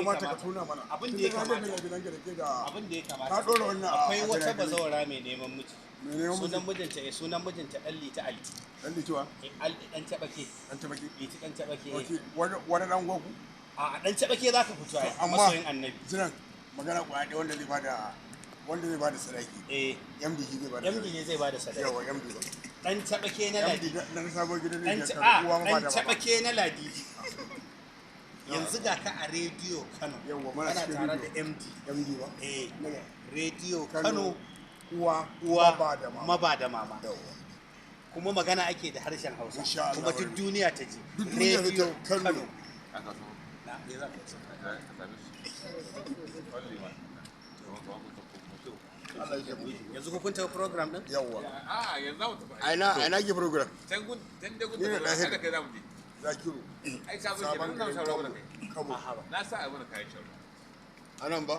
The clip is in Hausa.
kamata ka tuna mana. Abin da ya Tunda na kamata. ga gidanka da ke da Abin da ya kamata. Ka ɗora wannan a Akwai wata fina-finai. Bazawara mai neman miji. Mai neman miji? Sunan mijinta, eh, sunan mijinta Dan Liti Ali. Dan Litiwa? Eh, Al Dan Cabake. Dan Cabake. Liti Dan Cabake. Okay, wani dan goku? A Dan Cabake zaka fito ai, Amma masoyin Annabi. Jiran magana kwaya ɗaya, wanda zai bada sadaki. Eh. MD shi zai bada MD sadaki. ne zai bada sadaki. Yawa, MD ba. Dan Cabake na MD Ladidi. na sabon gidan Dan ne ca- ka uwa a ma Dan da baba. Cabake na Ladidi. Yanzu ga ka a Rediyo Kano. Yawwa, muna Kana cikin tare da rediyo. MD. MD ba. Eh. Naga. Rediyo Kano. Kano. Uwa Uwa maba da mama. Maba da mama. Yawwa. Kuma magana ake da harshen Hausa. Insha Allah. Kuma duk duniya ta ji. Duk duniya ta Rediyo ji Kano. Kano. Aka so. Na, me za ka ce? Ka same shi. Only one. Allah ya taimake. Yanzu ku kun tafi program din? Yawwa. A yanzu za mu tafi. A ina ke program? Can gun, can dai gun Ni ne da ɗahir. da kai za mu je. Zakiru. Ai ka zo Sabon kenan, garin na Kabo. shawarwa da kai. Kabo. Na sa a mana kayan shawarwa. Anan ba?